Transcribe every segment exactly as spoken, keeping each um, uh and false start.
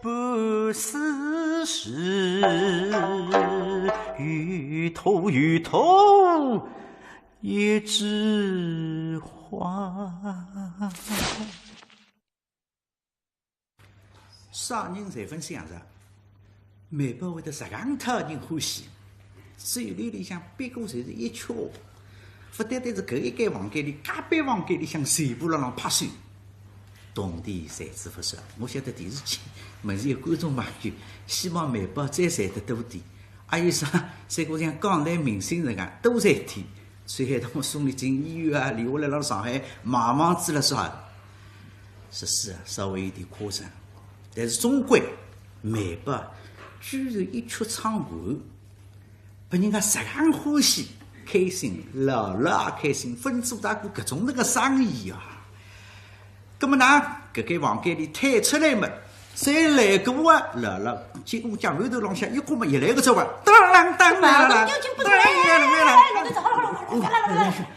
不是时，有痛有痛一枝花。啥人侪勿想着，梅宝会得实梗讨人欢喜。酒楼里向别个侪是一撮，勿单单是搿一间房间里，隔壁房间里向全部辣浪拍手。铜钿赚仔勿少，我晓得电视机门前有观众朋友，希望梅宝再赚得多点。还有啥，再过像港台明星实梗多赚点，所以还当送伊进医院啊，留下来辣上海买房子了啥的。是是啊，稍微有点夸张，但是总归梅宝居然一曲唱完， 拨人家实梗欢喜，开心，老老也开心，分做大哥搿种那个生意啊。葛么呢，搿间房间里退出来么，再来个啊，老老，结果讲楼头浪向一个么也来个走啊，当啷当啷啷，当啷当啷，当啷当啷，来来来来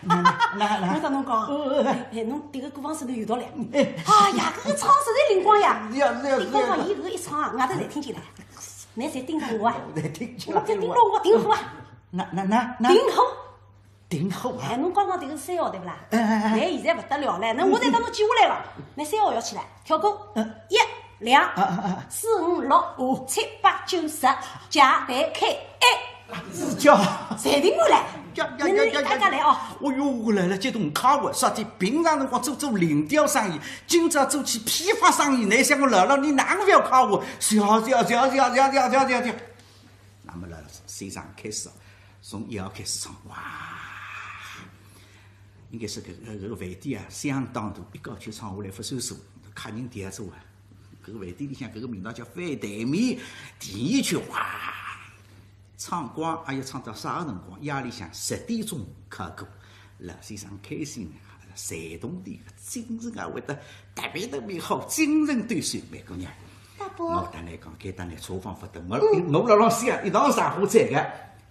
来来来，我搭侬讲，哎，侬迭个歌房是头有道理。哎呀，搿个唱实在灵光呀，灵光嘛，伊搿个一唱啊，外头侪听见了。 侬侪盯牢我啊？侪盯牢我，盯牢我，顶火啊！哪哪哪哪？顶火！顶火啊！哎，侬刚刚迭个三号对勿啦？哎哎哎，哎，现在勿得了了，那我侪当中记下来了，那三号要起来，跳过，嗯，一、两、啊啊啊，四、五、六、哦，七、八、九、十，脚抬开，哎，是叫，侪定过来，叫叫叫叫叫，来来来哦。哦哟，我来了，激动开胃，啥体平常辰光做做零调生意，今朝做起批发生意，哪像我老老，你哪能勿要开胃？叫叫叫叫叫叫叫叫叫。 那么了，先生开始，从一号开始唱，哇，应该是搿个搿个饭店啊，相当大，一口气唱下来勿算数，客人添足啊。搿个饭店里向搿个名堂叫翻台面，第一曲哇，唱光，哎呀，唱到啥个辰光？夜里向十点钟开过，老先生开心啊，赚铜钿个精神啊，会得特别特别好，精神抖擞，梅姑娘。大伯。我搭侬讲，该搭侬错方法的，我我辣浪想，一道上火再个。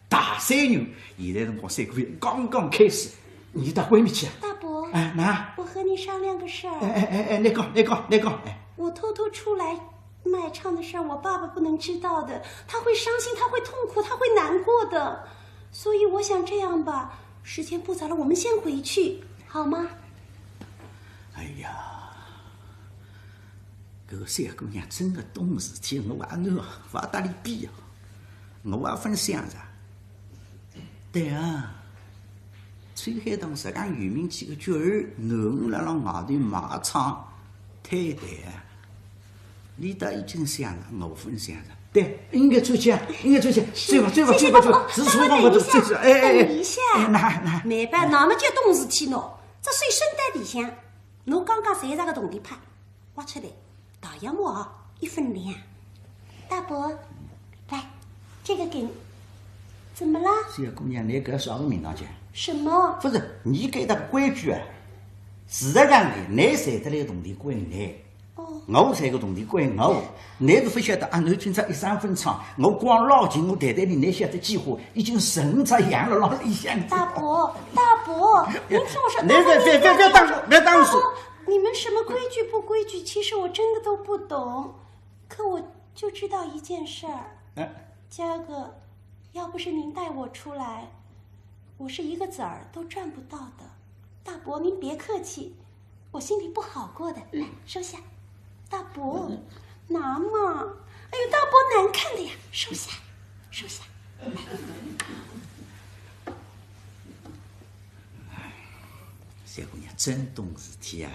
大三元，现在辰光三个月刚刚开始，侬到外面去啊？大伯，哎，哪？我和你商量个事儿。哎哎哎哎，侬讲，侬讲，侬讲，哎。我偷偷出来卖唱的事儿，我爸爸不能知道的，他会伤心，他会痛苦，他会难过的。所以我想这样吧，时间不早了，我们先回去，好吗？哎呀，搿个小姑娘真个懂事体，我也勿搭伊比啊。 我也勿想着。对啊，秋海棠实梗有名气个角儿，囡儿辣辣外头卖唱，太对啊。伊倒已经想了，我勿想着。对，应该出去啊，应该出去啊，走吧，走吧，走吧，走吧，是错方法，走，走，走，哎哎哎，等一下，哎，哪哪？梅宝，那么就懂事体喏，这算身体里向，侬刚刚赚着个铜钿派，挖出来。 大洋木啊，一分两。大伯，来，这个给你。怎么了？小姑娘，侬搿啥个名堂叫？什么？勿是，侬搿搭个规矩啊，事实上呢，侬赚得来个铜钿归侬，哦。我赚个铜钿归我，侬是勿晓得啊，侬今朝一声勿唱，我光捞钱，我袋袋里侬晓得几化，已经十五只洋了，老里向。大伯，大伯，您听我说，侬别别别别打我，别打我。大伯， 你们什么规矩不规矩？其实我真的都不懂，可我就知道一件事儿。哎。嘉哥，要不是您带我出来，我是一个子儿都赚不到的。大伯，您别客气，我心里不好过的。来，收下。大伯，拿嘛。哎呦，大伯难看的呀，收下，收下。 小姑娘真懂事体啊！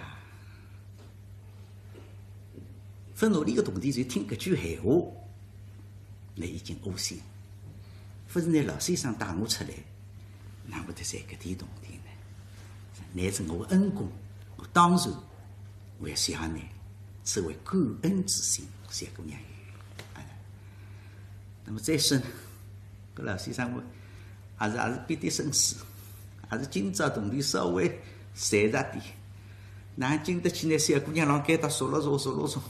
勿拿伊个铜钿就听搿句闲话，侬已经窝心。勿是侬老先生带我出来，哪会得赚搿点铜钿呢？侬是我恩公，我当然我要谢侬，是为感恩之心，小姑娘。哎，那么再说呢，搿老先生我还是还是别点心思， 还是今朝铜钿稍微赚着点，哪经得起呢？小姑娘辣该搭说了说，说了说，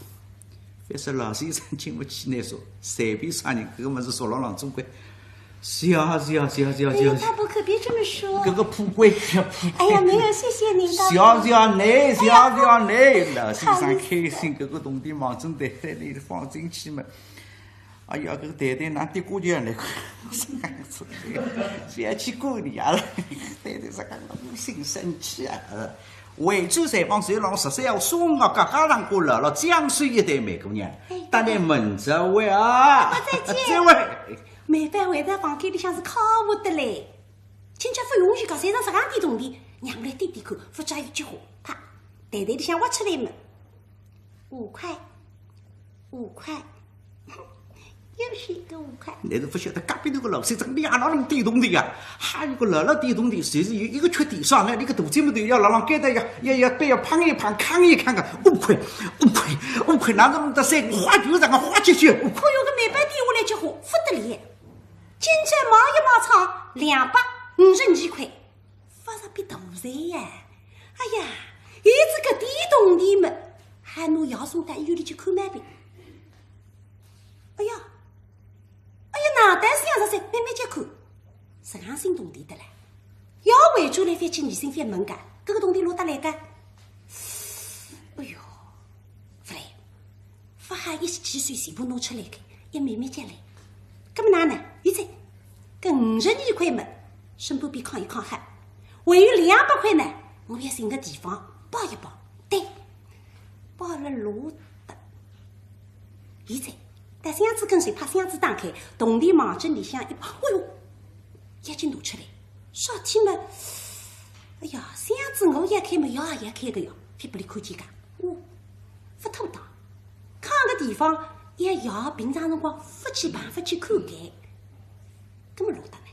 反正老先生经勿起呢说，随便啥人，搿个物事说了浪总归谢谢谢谢谢谢谢谢。大伯可别这么说。搿个富贵呀，富贵。哎呀，没有，谢谢您，大伯。谢谢你，谢谢你，老先生开心，搿个铜钿望准袋袋里放进去嘛。哎呀，搿个袋袋哪滴过去啊？那个，不要去管你啊了，袋袋是刚刚新生气啊。回转廚房，随郎十三号送个嘎嘎上过来了，江水一袋玫瑰呢，哎等你们这位啊，再见这位。梅宝回到房间里向是快活得嘞，亲戚勿容易讲，身上十两钿铜钿，让我来掂掂看，勿知有几化，啪，袋袋里向挖出来么，五块，五块，又是一个五块。侬是勿晓得隔壁头个老先生，伊也老能掂铜钿啊，还有个老老掂铜钿，就是有一个缺点啥呢？伊个肚子门头要老浪该搭要要要背要碰一碰，扛一扛个，五块，五块，五块，哪能得三花就这个花出去，五块。可有个梅宝掂下来几化，勿得了。今朝买一买唱两百五十二块，发着笔大财呀！哎呀，有仔搿点铜钿么，还拿爷送到医院里去看毛病。哎呀，哎呀，哪能想着噻，慢慢叫看，实梗新铜钿得来。要回转来覅去疑心覅问个，搿个铜钿落搭来个？哎哟，勿来。 勿好意思，几岁全部拿出来个，也慢慢叫来。搿么哪能？现在搿五十二块么，身边边囥一囥好。还有两百块呢，我要寻个地方包一包。对，包了落搭。现在，到箱子跟前，把箱子打开，铜钿望准里向一包，哎哟，眼睛拿出来，啥体么？哎呀，箱子我要开么，爷也要开个呀，覅拨伊看见个。哦，勿妥当。 囥个地方，也爷平常辰光勿去碰勿去看个，搿么落搭呢？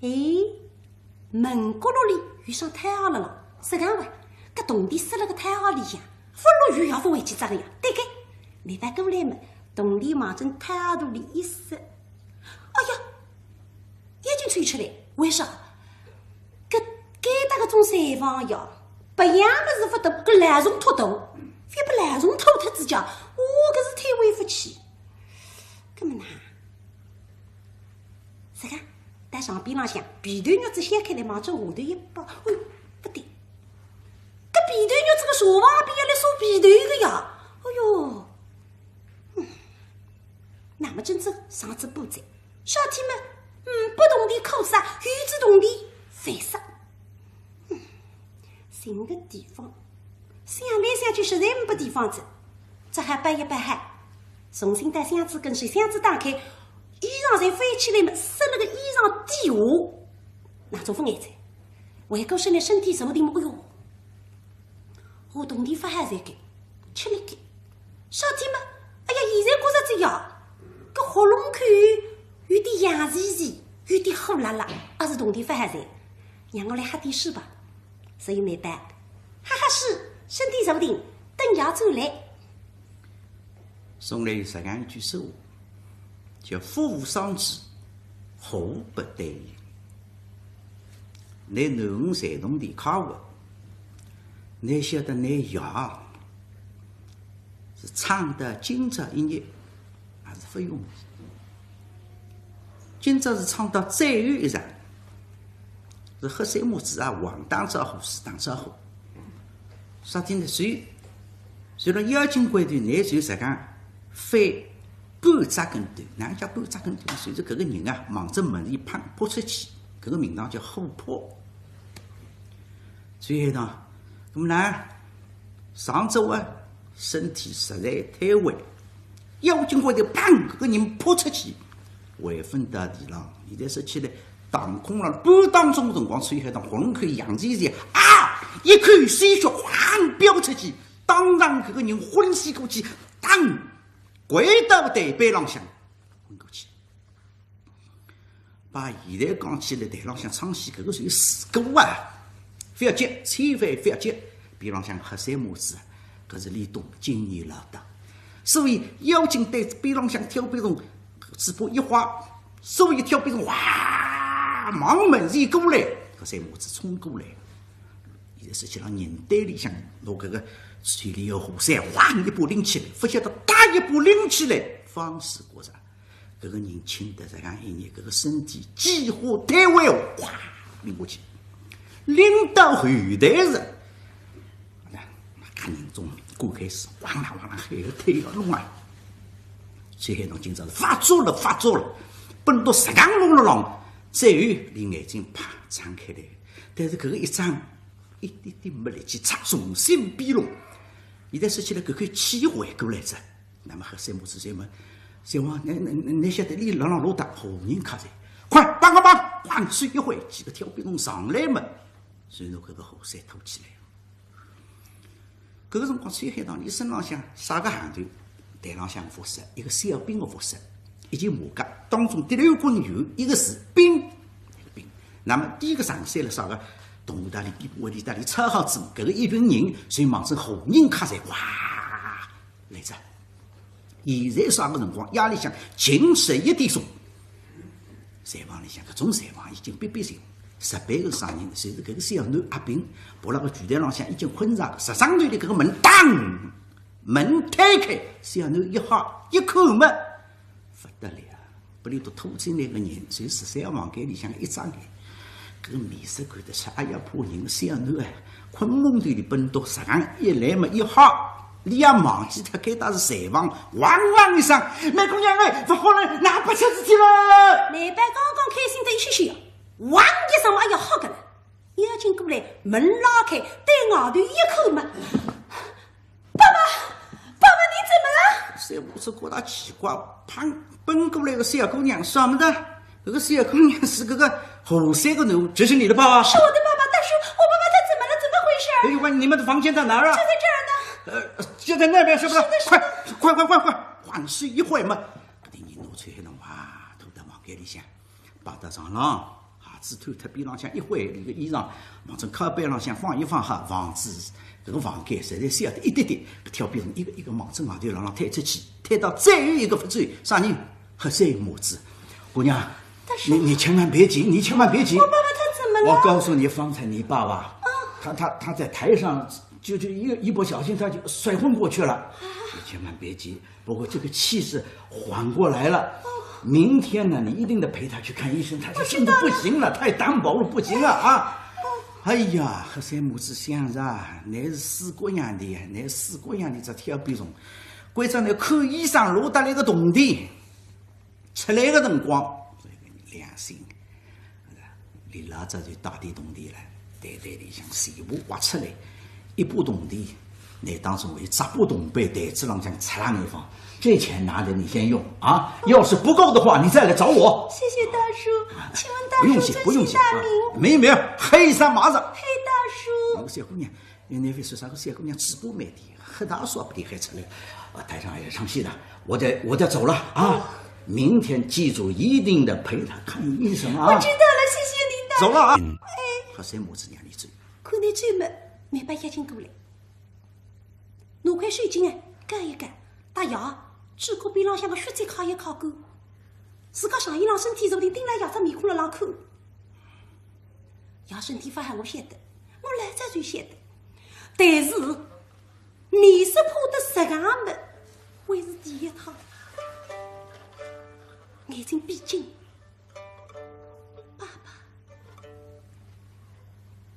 哎，门角落里有双胎鞋了咯，实梗哇，搿铜钿塞辣个胎鞋里向，勿落雨也勿会去着个呀，对个。梅宝过来么，铜钿望准胎鞋肚里一塞，哎呀，眼睛抽出来，为啥？ 搿该搭搿种裁缝呀，别样物事勿懂，搿老虫托头，覅拨老虫托脱仔家，哦，搿是太委屈。搿么哪？实梗，到床边浪向，被头肉子掀开来，望准下头一包，哎哟，勿对，搿被头肉子个床旁边要来晒被头个呀，哎哟，嗯，那么真正上仔布子，啥体么？嗯，拨铜钿苦煞，有仔铜钿烦煞。 寻个地方，想来想去，实在没地方子，只好摆一摆嗨，重新到箱子跟前，箱子打开，衣裳侪翻起来么，塞了个衣裳底下，那种勿碍哉。回过身来，身体坐定么，哎哟，我铜钿发还在该，吃力个。 啥体么？哎呀，现在觉着这呀，搿喉咙口有点痒兮兮，有点火辣辣，还是铜钿发还在，让我来喝点水吧。所以梅宝，哈哈是，身体坐定，等爷转来。送来实梗一句说话，叫“福无双至，祸不单行”。 拿囡儿赚铜钿开学，侬晓得侬爷是撑到今朝一日还是勿容易。今朝是撑到最后一日，是黑三母子啊，横打招呼，竖打招呼。啥体呢？随，随了要紧关头，侬就实梗翻 半只跟头，哪能叫半只跟头呢？就是搿个人啊，望着门里砰扑出去，搿个名堂叫虎扑。最后呢，那么呢，上周啊，身体实在太坏，要紧关头砰，搿个人扑出去，回翻到地浪。现在说起来，打空了半当中辰光，吹海当喉咙口痒兮兮啊，一口鲜血哐飆出去，当场搿个人昏死过去，当 跪到台板浪向昏过去。把现在讲起来，台浪向唱戏搿个属于事故啊，覅急，千万覅急。边浪向黑三母子，搿是俚懂经验老道，所以要紧对边浪向挑边虫，嘴巴一划，手一挑边虫，哗，望门前过来，黑三母子冲过来。现在说起来，人堆里向拿搿个手里个火伞，哇，一把拎起来，勿晓得搭一把拎起来，方世觉着，搿个人轻得实梗一眼，搿个身体几化推位，哗，拎过去，拎到后台是，那看人中间开始，哇啦哇啦，还要推要弄啊。所以侬今朝是发作了，发作了，奔到实梗弄了弄，最后伊眼睛啪张开来，但是搿个一张 一点点没力气，重新闭拢。现在说起来，搿口气回过来哉。那么黑三母子就问，三王，侬侬侬晓得伊辣辣哪搭？何人客栈？快帮个忙！梆手一挥，几个跳兵从上来嘛，随后搿个火伞托起来。搿个辰光，秋海棠伊身浪向啥个行头？台浪向服饰，一个小兵个服饰，一件马甲，当中第六根有一个字兵。 兵。那么第一个上山了啥个？动物搭里、兵部位里搭里抄好子，搿个一群人，所以望准何人客栈，哗，来哉。现在啥个辰光？夜里向近十一点钟。柴房里向，搿种柴房已经逼逼静，实板个声音，就是搿个小囡阿炳，爬辣个柜台浪向已经困着，实梗头里搿个门当，门推开，小囡一吓，一看嘛， 勿得了，拨伊笃拖进来个人，就是小房间里向一张脸，搿面色看得出，哎呀，怕人个小囡哎，困梦头里奔到，实梗一来嘛一吓，伊也忘记脱该搭是柴房，汪汪一声，梅姑娘哎，勿好了，㑚拨出事体了！梅宝刚刚开心得一歇歇，汪一声嘛，哎呀，吓个了，要紧过来，门拉开，对外头一看嘛， 爸爸，爸爸，你怎么了？三母子觉得奇怪，旁奔过来个小姑娘，啥么子？搿个小姑娘是搿个何三个囡儿，就是你的爸爸？是我的爸爸，但是我爸爸他怎么了？怎么回事？哎呦喂，你们的房间在哪儿啊？就在这儿呢。呃，就在那边，是不是？是的，是的。快，快，快，快，快，梆手一挥嘛，搿点人拿出来弄啊，拖到房间里向。 摆到床浪，鞋子脱脱边浪向一挥，伊个衣裳望准靠背浪向放一放哈，房子搿个房间实在小得一点点，跳兵从一个一个望准外头浪浪退出去，退到最后一个勿走，啥人？黑三母子。姑娘，但是你你千万别急，你千万别急。我爸爸他怎么了？我告诉你，方才你爸爸，他他他在台上就就一一不小心他就摔昏过去了，你千万别急。 不过这个气是缓过来了。明天呢，你一定得陪他去看医生，他是真的不行了，太单薄了，不行了啊！哎呀，黑三母子想着，乃是四姑娘的呀，乃是四姑娘的，这跳比虫，关照乃看医生落得来个铜钿，出来个辰光，良心 伊拉早就带点铜钿了，袋袋里向全部挖出来，一把铜钿，乃当中有只把铜钿，台子浪向插浪一放，这钱拿着你先用啊，要是不够的话，你再来找我。谢谢大叔，请问大叔尊姓大名？不用谢，不用谢啊。没有没有，黑三麻子。黑大叔。搿个小姑娘，因为说啥个小姑娘嘴巴蛮甜，黑大叔不厉害出来，啊，台上也唱戏的，我得我得走了啊。明天记住一定得陪他看医生啊。我知道了，谢谢您大叔。走了啊。哎，黑三母子让伊走。看伊走么，梅宝要紧过来，拿块手巾哎盖一盖，搭爷嘴角边浪向个血迹揩一揩干。自家上衣裳身体坐定，盯牢爷只面孔辣浪看。爷身体勿好我晓得，我老早就晓得，但是 面色怕得实梗么，还是第一趟。眼睛闭紧。爸爸，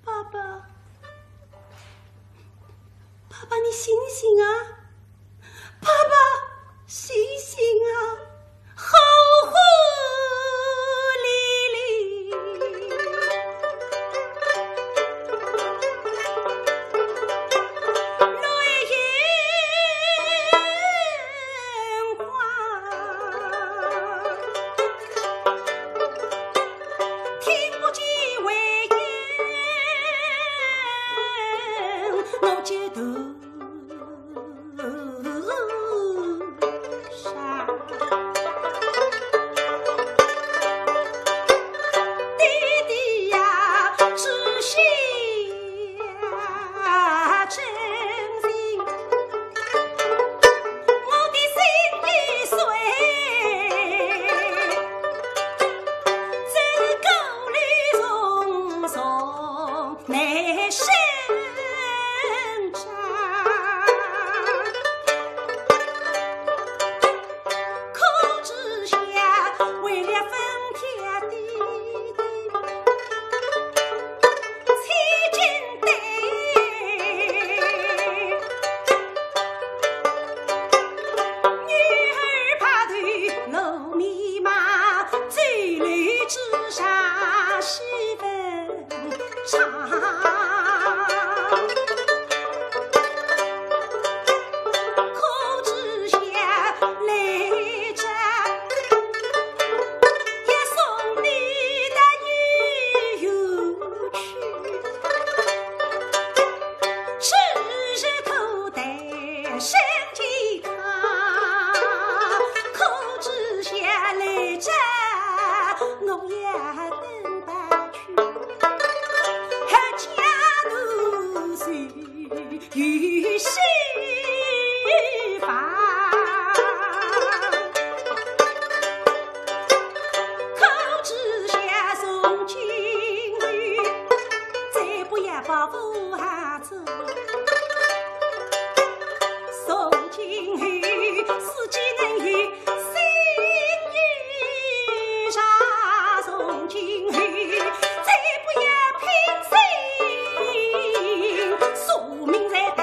爸爸，爸爸，你醒醒啊！爸爸，醒醒啊！ 好好哩哩，来人话，听不见为言，我觉得难伸张。可知晓为了分田地，千金堆，女儿白头落迷茫，走楼之上喜奔 唱。可知晓来者要送你到女园去，只是头戴身健康。可知晓来者我要等待 阖家奴才与西房。可知晓从今后，再不要把父子。从今后，自己能有 心意上，从今后再不要偏心，宿命在台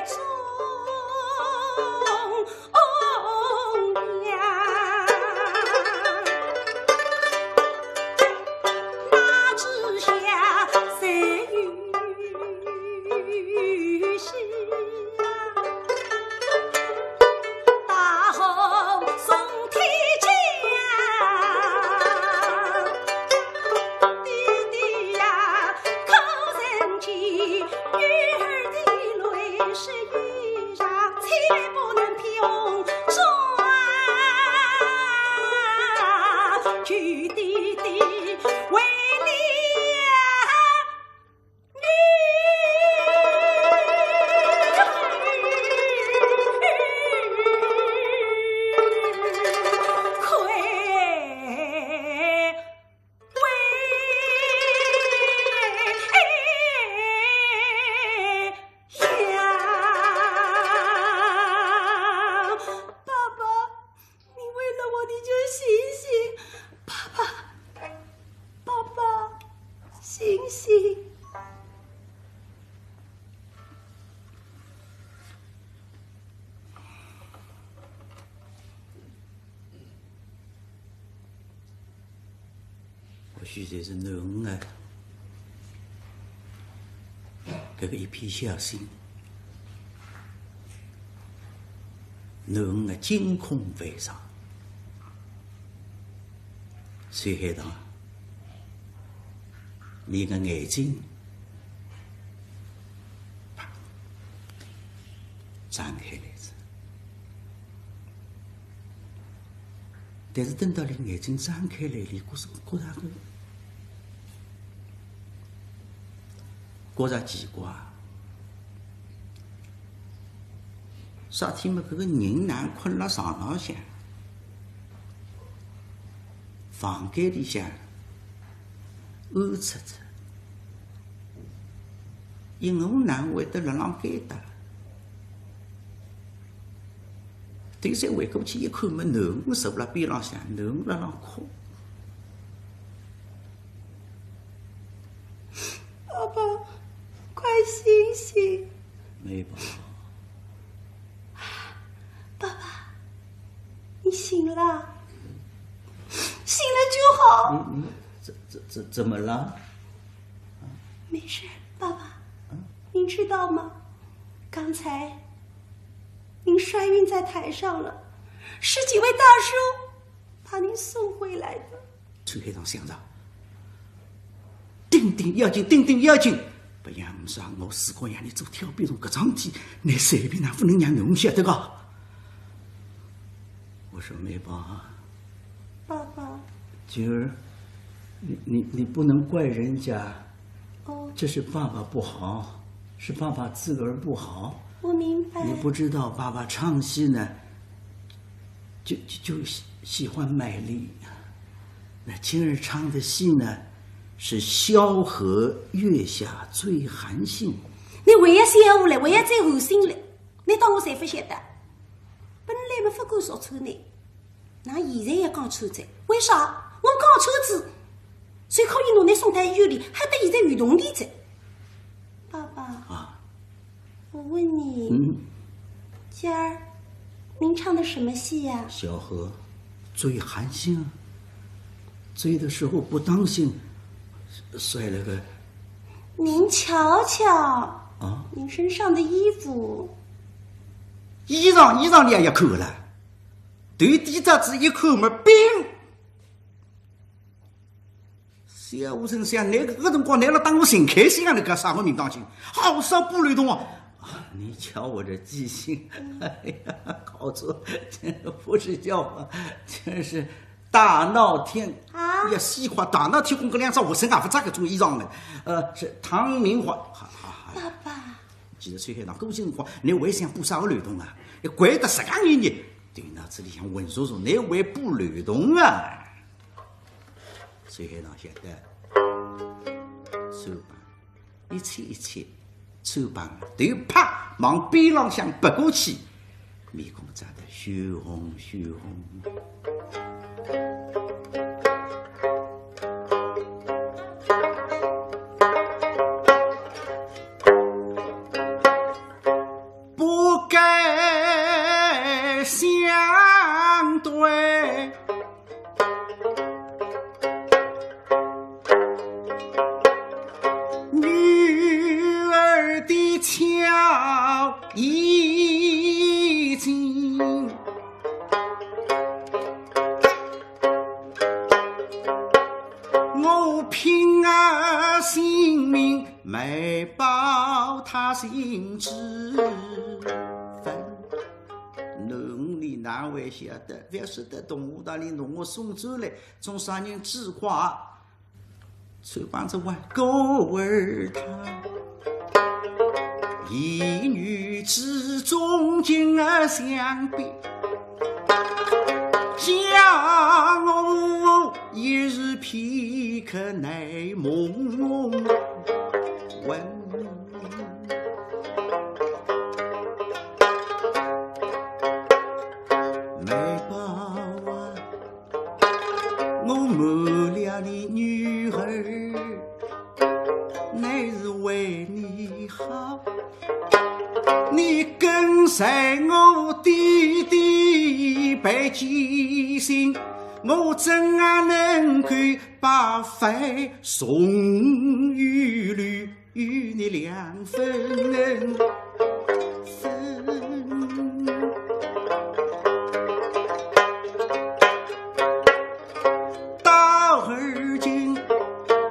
中央。那之下谁有心？ 大河送天江，爹爹呀，可曾见女儿的泪水一场，千不能平中。求爹爹为了 爸爸， 你为了我，你就醒醒，爸爸，爸爸，醒醒。或许就是囡儿啊， 搿个一片孝心，囡儿啊，惊恐万状。随后头，伊个眼睛啪张开来哉。 但是等到伊眼睛张开来，伊觉着，觉着个，觉着奇怪。啥体么？搿个人哪困辣床浪向，房间里向暗漆漆，伊我哪会得辣浪该搭？ 等歇回过去一看，么囡儿坐辣边浪向，囡儿辣浪哭。爸爸，快醒醒！梅宝。爸爸，你醒了？醒了就好。你，你，怎，怎，怎，怎么了？没事，爸爸，嗯？您知道吗？刚才 您摔晕在台上了，十几位大叔把您送回来的。秋海棠想着，顶顶要紧，顶顶要紧，勿然啥，我自家让伊做跳皮虫搿桩事体，倷随便哪勿能让囡儿晓得个。我说梅宝啊，爸爸。今儿，你，你，你不能怪人家， 哦。这是爸爸不好，是爸爸自个儿不好。我明白。你不知道爸爸唱戏呢，就，就，就喜，喜欢卖力。那今儿唱的戏呢，是萧何月下追韩信。倷为啥笑我嘞？为啥再寒心嘞？倷当我侪勿晓得？本来么勿敢说穿倷，哪现在也讲穿哉？为啥？我讲穿仔，就可以拿倷送到医院里，还得现在有动地哉。爸爸。啊。 我问你，嗯。今儿您唱的什么戏呀？萧何追韩信啊，追的时候不当心，摔了个。您瞧瞧，啊？您身上的衣服。衣裳，衣裳倷也要看了，头低着仔一看嘛，冰。 小吴心想，倷搿个辰光，倷辣当我寻开心啊，倷搞啥个名堂经？好少布漏洞啊！啊，你瞧我这记性，哎呀，搞错，这不是笑话，这是大闹天。啊？呀，西瓜大闹天宫，搿两只学生也勿着搿种衣裳了。呃，是唐明皇，哈哈哈。爸爸。其实秋海棠，搿辰光，倷还想布啥个漏洞啊？怪得实梗一日，头脑子里向浑浊浊，倷还布漏洞啊？ 秋海棠晓得，穿帮，一切一切，穿帮，头啪往边浪向别过去，面孔涨得血红血红。不敢相对。 女儿的巧衣锦，我拼啊性命，没报她心之恩。侬哪会晓得？覅说得动武道里弄我送转来， 种啥人之话？秋海棠只为故而他，一女之中，今而相比，叫我一时片刻难蒙恩。 没报啊，我瞒了你女儿，乃是为你好。你跟随我爹爹背己心，我怎啊能够白费重油路？ 与你两分分。到而今，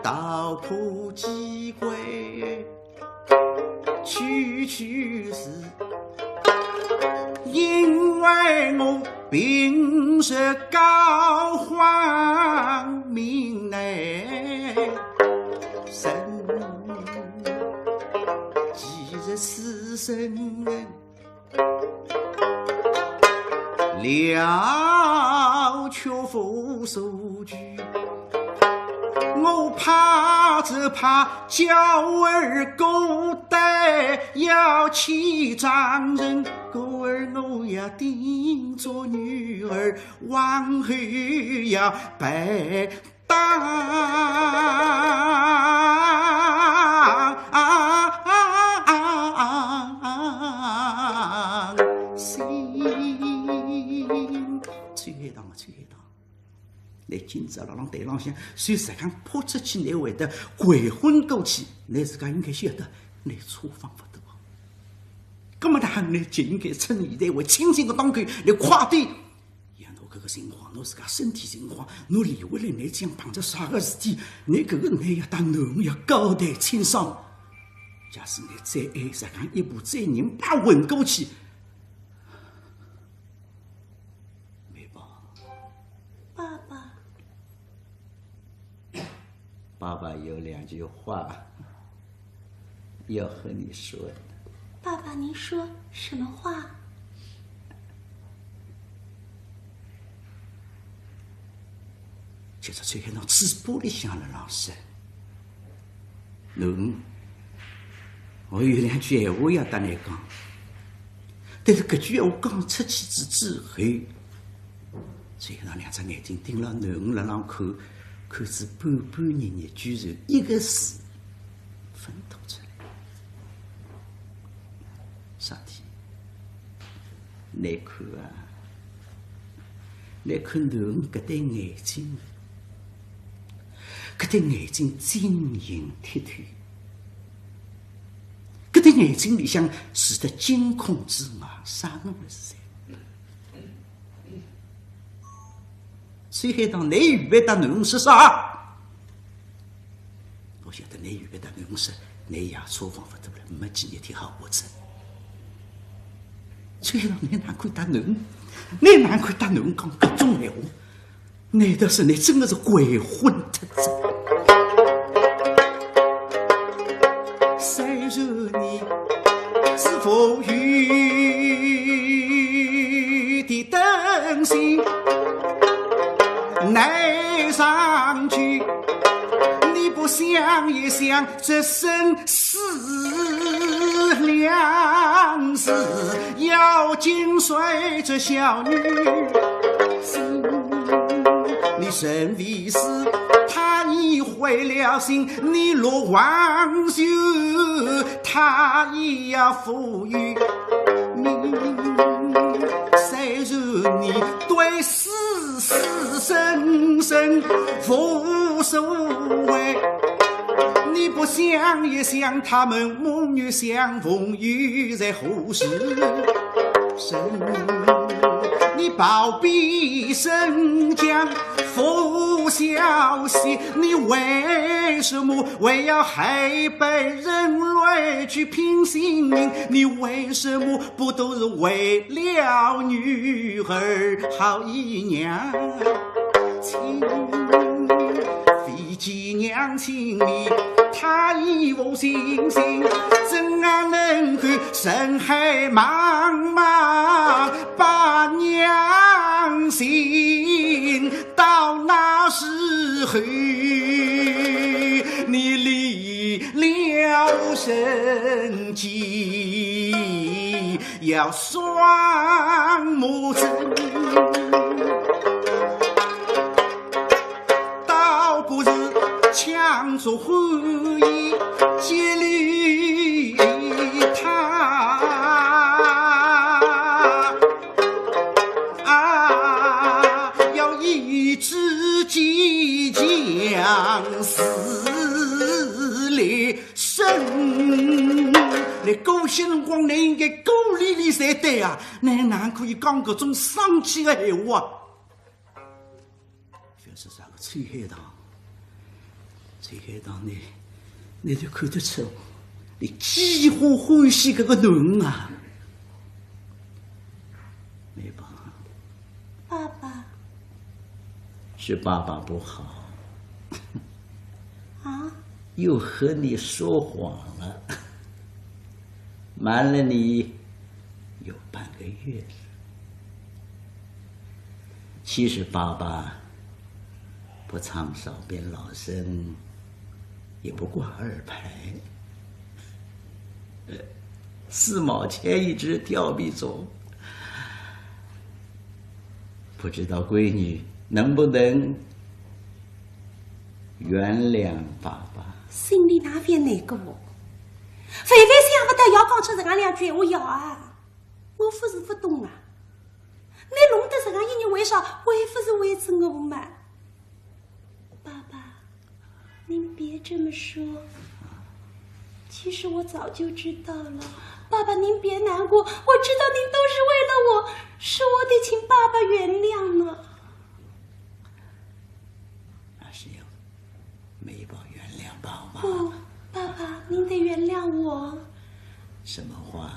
道破机关，区区是 因为我平日教化民难生，其实是生了却无所惧。 我怕只怕娇儿孤单要气丈人，故而我要叮嘱女儿，往后要备当。心。秋海棠啊，秋海棠。 倷今朝辣浪台浪向，虽然讲扑出去，倷会得跪昏过去，倷自家应该晓得，倷错放勿多。葛末哪能，倷就应该趁现在还清醒个当口，倷快点。要拿搿个情况，拿自家身体情况，拿理下来，倷将碰着啥个事体，倷搿个倷要搭囡儿要交代清爽。假使倷再晚，实梗一步，再人拨昏过去， 梅宝。爸爸。爸爸有两句话要和你说的。爸爸，您说什么话？就在秋海棠嘴巴里向辣浪说。囡儿，我有两句闲话要搭倷讲。但是搿句闲话讲出去之，之后，所以让两只眼睛盯牢囡儿辣浪看，看仔半半日日，居然一个字勿吐出来。啥体？倷看啊，倷看囡儿搿对眼睛，搿对眼睛晶莹剔透，搿对眼睛里向除脱惊恐之外，啥物事侪没。秋海棠，倷预备搭囡儿说啥？我晓得倷预备搭囡儿说，倷爷车房勿多了，没几日天好下车。秋海棠，倷哪能搭囡儿，倷哪能搭囡儿讲搿种闲话？ 难道是倷真的是鬼混脱哉？虽然你是无语的等心，难上去，你不想一想，这生死两字，要紧随着小女 心。你身未死，他已灰了心；你若还有，他已要负于命。虽然你对死死生生无所谓，你不想一想，他们母女相逢又在何时？ 你宝笔生将无消息，你为什么还要害本人来去拼性命？你为什么不都是为了女儿好一娘亲？ 非寄娘情意，他已无信心，怎样能够深海茫茫把娘寻？到那时候，你离了生计， 要双目睁，倒不如强作欢喜，激励他。啊，要一直激将死里 生。倷搿歇辰光，倷应该鼓励俚才对啊，倷哪可以讲搿种丧气的闲话啊？覅说啥个秋海棠，秋海棠，倷，倷就看得出，倷几化欢喜搿个囡儿啊。 梅宝。爸爸。是爸爸不好。啊？又和你说谎了，瞒了你有半个月了。其实爸爸不唱少边老生，也不挂二牌。 四毛钱一支吊米种，不知道闺女能不能原谅爸爸。心里哪会难过？万万想勿到要讲出搿样两句闲话呀！我勿是勿懂啊，倷弄得搿样一日为啥，还勿是为仔我嘛？ 爸爸，您别这么说。其实我早就知道了。爸爸，您别难过，我知道您都是为了我，是我得请爸爸原谅呢。那是要梅宝原谅爸爸。不，爸爸，您得原谅我。什么话？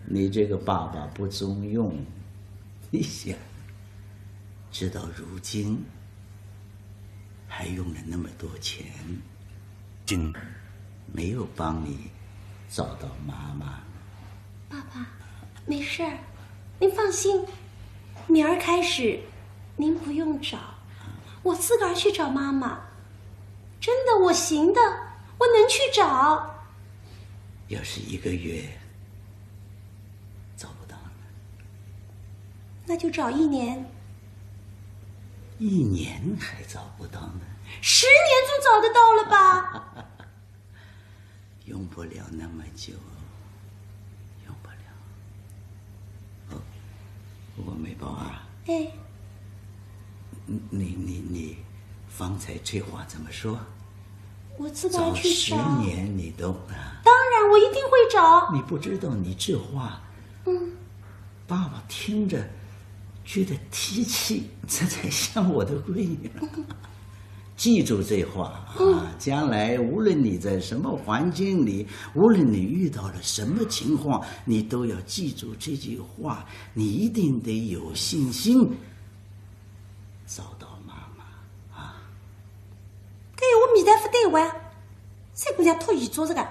你这个爸爸不中用。你想， 直到如今还用了那么多钱，今没有帮你找到妈妈。爸爸，没事儿，您放心，明儿开始您不用找，我自个儿去找妈妈。真的，我行的，能去找。要是一个月找不到呢？那就找一年。一年还找不到呢？十年总找得到了吧？用不了那么久，用不了。哦，不过梅宝啊，哎，你你你你方才这话怎么说？我自个儿去找。找十年你都啊？当然，我一定会找。你不知道你这话，嗯，爸爸听着觉得提气，这才像我的闺女。记住这话啊，嗯，将来无论你在什么环境里，无论你遇到了什么情况，你都要记住这句话，你一定得有信心找到妈妈啊。搿闲话味道勿对哇，三姑娘托伊做这个。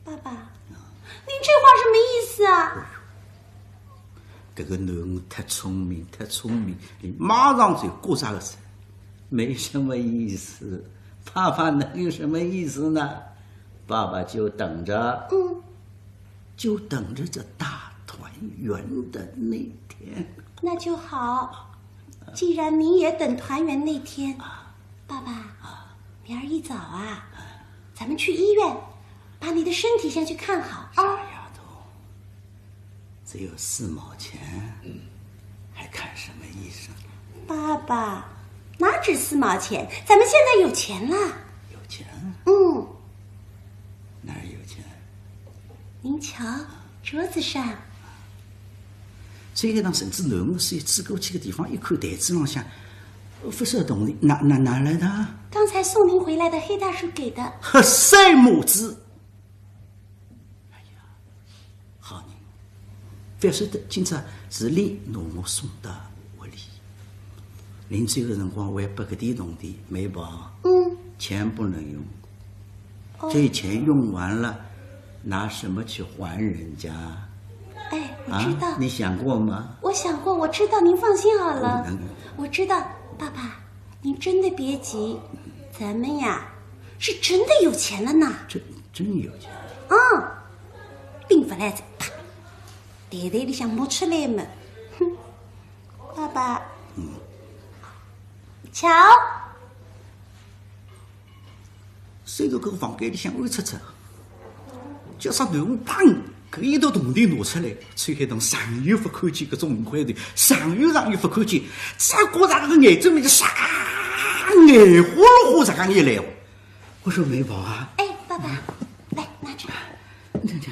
爸爸，您这话什么意思啊？搿个囡儿太聪明，太聪明，伊马上就觉着个事，没什么意思。爸爸能有什么意思呢？爸爸就等着，嗯，就等着这大团圆的那天。那就好，既然你也等团圆那天，爸爸，明儿一早啊，咱们去医院，把你的身体先去看好啊。傻丫头，只有四毛钱，还看什么医生？爸爸，哪止四毛钱？咱们现在有钱了。有钱？嗯。哪儿有钱？您瞧，桌子上。这个当时囡儿是指过去个地方一看，台子浪向，勿是铜钿，哪哪哪来的？刚才送您回来的黑大叔给的。黑三毛子。哎呀，好人，勿晓得今朝是伊拿我送到屋里。临走个辰光，我还拨搿点铜钿，梅宝，嗯，钱不能用，哦，这钱用完了，拿什么去还人家？哎，我知道。啊，你想过吗？我想过，我知道，您放心好了。嗯，我知道，爸爸，您真的别急，咱们呀，是真的有钱了呢。真真有钱？嗯，并勿来哉，啪，袋袋里向摸出来么，哼，爸爸，嗯，瞧。 随后搿个房间里向暗戳戳，叫啥囡儿当，搿一沓铜钿拿出来，秋海棠长远勿看见搿种五块钿，长远长远勿看见，只觉着搿个眼睛里向眼花花实梗一来哦。我说梅宝啊，哎，爸爸，来，拿着。这这，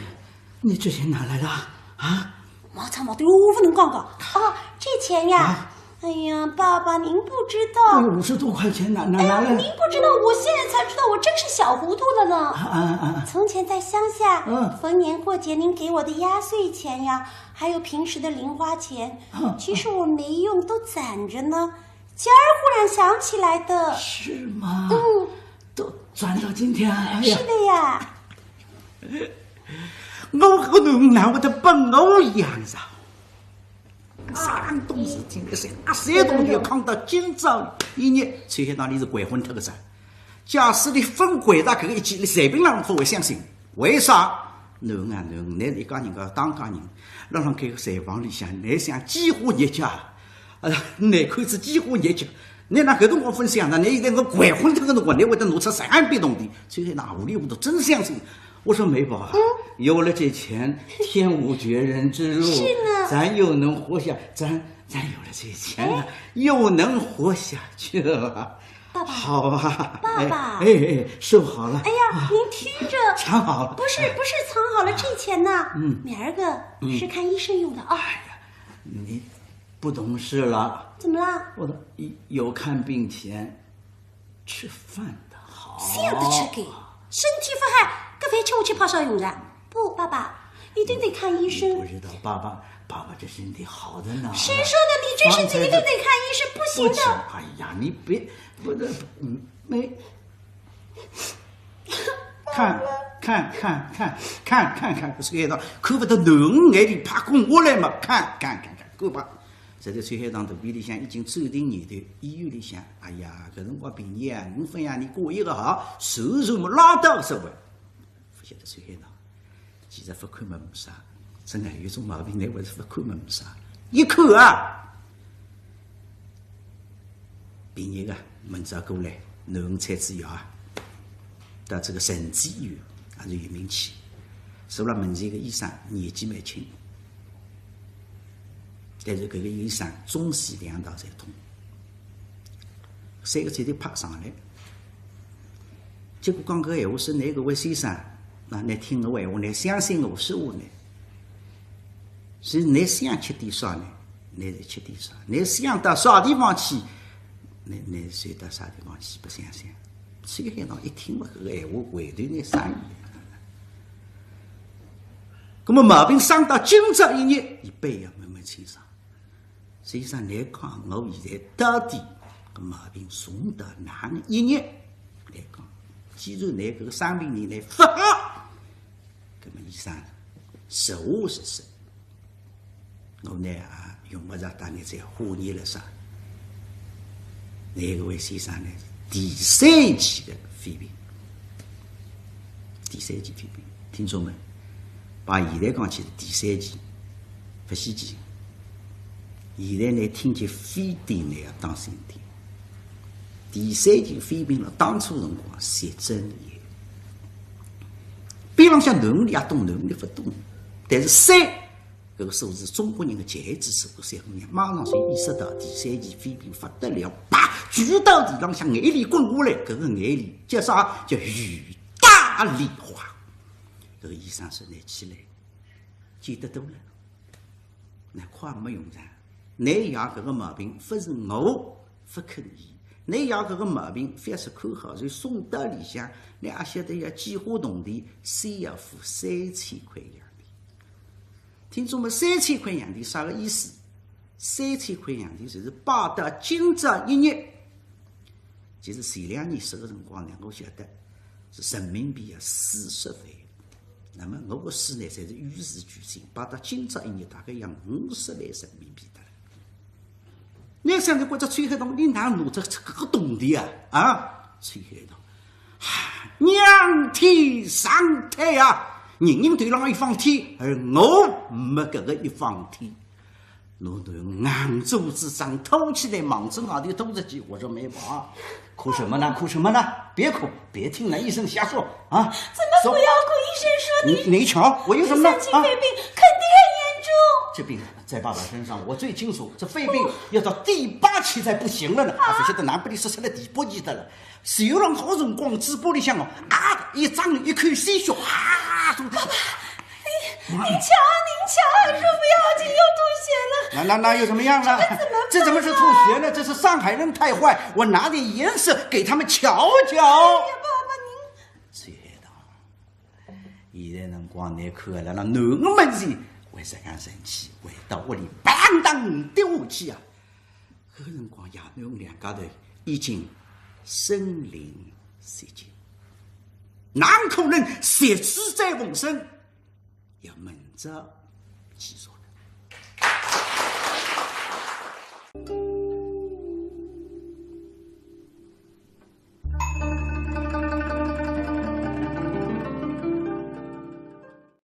你这钱哪来的啊？ 毛长毛短，我勿能讲讲。哦，这钱呀，啊？哎呀，爸爸，您不知道。哎，五十多块钱哪哪哪来？哎，您不知道，我现在才知道，我真是小糊涂了呢。啊啊啊啊！从前在乡下，嗯，逢年过节您给我的压岁钱呀，还有平时的零花钱，嗯，其实我没用，都攒着呢。今儿忽然想起来的。是吗？嗯。都攒到今天，哎呀。是的呀。 我搿个囡儿哪会得拨我养着？啥东西今天是啊，啥东西要扛到今朝一日，秋海棠伊是掼昏脱个噻。假使伊勿掼脱搿个一记，伊随便哪能勿会相信。为啥？囡儿啊囡儿，侬是一家人家当家人，辣辣搿个柴房里向，侬想几化日脚，啊，难看是几化日脚。 侬哪搿辰光勿想呢？侬现在我掼昏脱个辰光，侬会得拿出十万笔铜钿，秋海棠糊里糊涂真相信。我说梅宝啊，嗯，有了这钱，天无绝人之路，是呢。咱又能活下，咱咱有了这钱呢，哎，又能活下去了。爸爸，好啊，爸爸。哎哎哎，收好了。哎呀，啊，您听着，藏好了。不是不是，藏好了，这钱呢，嗯，明儿个，嗯，是看医生用的啊。哎呀，你 不懂事了。怎么啦？我说有看病钱，吃饭的好。啥样的吃个？身体勿好，搿饭吃下去派啥用场？不，爸爸，一定得看医生。你不知道爸爸，爸爸这身体好的呢。谁说的？你这身体一定得看医生，不行的。不行，哎呀，你别，不，嗯，没， 看，看，看，看，看，看，看，搿是一道看勿得囡儿眼里拍滚下来嘛，看，看，看，看，看吧。实在秋海棠肚皮里向已经转定念头，医院里向，哎呀，搿辰光病人啊，侬勿让伊过一个号，算算么拉倒所谓。勿晓得秋海棠，其实勿看么没啥，真个有种毛病，侬还是勿看么没啥。一看啊，病人个门诊过来，囡儿才子爷啊，到这个仁济医院，也是有名气。坐辣门前个医生年纪蛮轻，但是搿个医生中西两道侪通，三个指头拍上来。结果讲搿闲话是，㑚搿位先生，那㑚听我闲话，㑚相信我说话呢？是㑚想吃点啥呢？㑚就吃点啥？㑚想到啥地方去？㑚，㑚就到啥地方去，白相相。秋海棠一听嘛，搿个闲话回头拿生意。葛么毛病生到今朝一日，伊背要问问清爽。先生，㑚讲我现在到底搿毛病重到哪能一日？来讲，既然㑚搿个生病人来勿好，葛么医生，实话实说，我呢也用勿着搭㑚再化验了啥。㑚搿位先生呢，第三期个肺病。第三期肺病，听众们，把现在讲起是第三期，勿稀奇。现在呢，听见非典呢要当心点。第三期肺病了，当初辰光是真的，边浪向囡儿也懂，囡儿勿懂，但是三搿个数字，中国人个潜意识，搿小姑娘马上就意识到第三期肺病勿得了，啪，跪到地浪向，眼泪滚下来，搿个眼泪叫啥？叫雨打梨花。搿个医生说，㑚起来，见得多了，㑚快没用场。㑚爷搿个毛病，勿是我勿肯医，㑚爷搿个毛病，覅说看好，就送到里向，㑚阿晓得要几化铜钿，先要付三千块洋钿。 听众们，三千块洋钿啥个意思？三千块洋钿就是摆到今朝一日，就是前两年说个辰光呢，我晓得是人民币要四十万。那么我个书呢，侪是与时俱进，摆到今朝一日，大概要五十万人民币的了。 㑚想想看，搿秋海棠，伊哪拿着搿个铜钿啊？啊，秋海棠，啊，仰天长叹啊！人人头浪一方天，而我没搿个一方天。拿拿硬做仔桩托起来，望仔外头拖出去，我说：“梅宝，哭什么呢？哭什么呢？别哭，别听那医生瞎说啊！”“怎么不要哭？医生说你……你，你瞧，我有什么呢？”“三期肺病，肯定很严重。”“这病在爸爸身上，我最清楚，这肺病要到第八期才不行了呢。”“啊，勿晓得㑚拨伊说出来第八期的了。”随后好辰光，嘴巴里向哦，啊，一张一口鲜血，啊，都……““爸爸，您，您瞧，您瞧，还说不要紧，又吐血了。”“那，那，那又怎么样了？这怎么办啊？”“这怎么是吐血呢？这是上海人太坏，我拿点颜色给他们瞧瞧。”“哎呀，爸爸，您……”秋海棠，现在辰光难看了，辣囡儿面前还是介神气，回到屋里，砰当跌下去啊！搿个辰光，爷囡两家头已经身临绝境，哪可能绝处再逢生？要明朝